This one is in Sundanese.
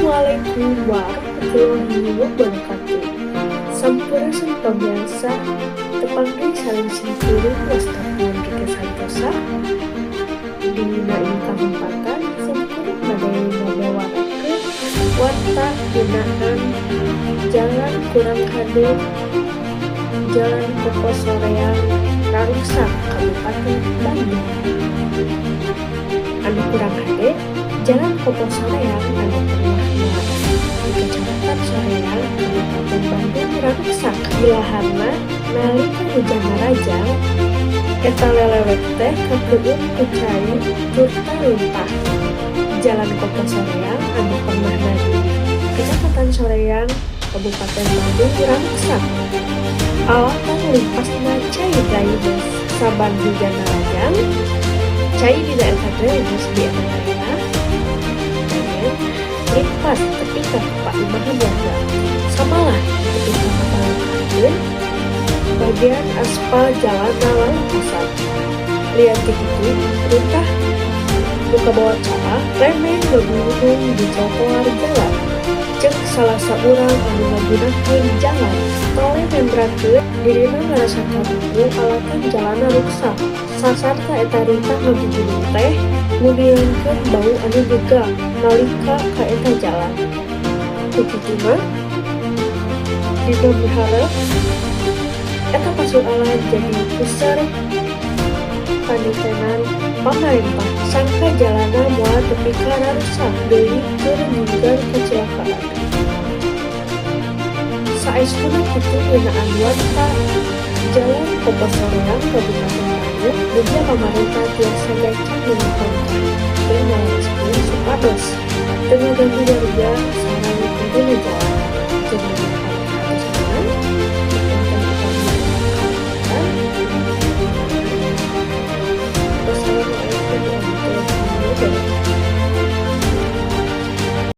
Assalamualaikum warahmatullahi wabarakatuh. Sampurasun pamirsa, tepang deui sareng simkuring, wasta pun Rike Santosa. Dina ieu kasempatan simkuring bade ngabawarakeun warta ngeunaan jalan kurang hade, Jalan Kopo Soreang raruksak, Kabupaten Bandung. Anu kurang hade, Jalan Kopo Soreang anu pernahna di Kecamatan Soreang, Kabupaten Bandung, raruksak. Ilaharna nalika hujan narajang, eta lelewek teh kakeueum ku cai turta runtah. Jalan Kopo Soreang anu pernahna di Kecamatan Soreang, Kabupaten Bandung, raruksak. Alatan limpasna cai drainase. Saban hujan narajang, cai dina eta drainase di eta daerah limpas tepi ka paimahan warga. Samalah tepi ka matalangkeun bagian aspal jalanna lalungkasan. Lian ti kitu, runtah nu kabawa caah remeng ngagulung di trotoar jalan. Cek salah saurang anu ngagunakeun jalan, Tole membrakeun dirina ngarasa karingu alatan jalanna ruksak. Sasarta eta runtah ngagugulung teh nguniankeun bau anu nyegah nalika ka eta jalan. Ku kitu mah, dina miharep eta pasualan jadi puseur panitenan pamarentah sangka jalanna moal tepi ka raruksak deui keur nyinggar kacilakaan. Saestuna kitu ngeunaan warta Jalan Kopo Soreang, Kabupaten Bandung. Mugia pamarentah tiasa gancang nembong keur ngalereskeun supados teu ngaganggu warga sareng pengguna jalan.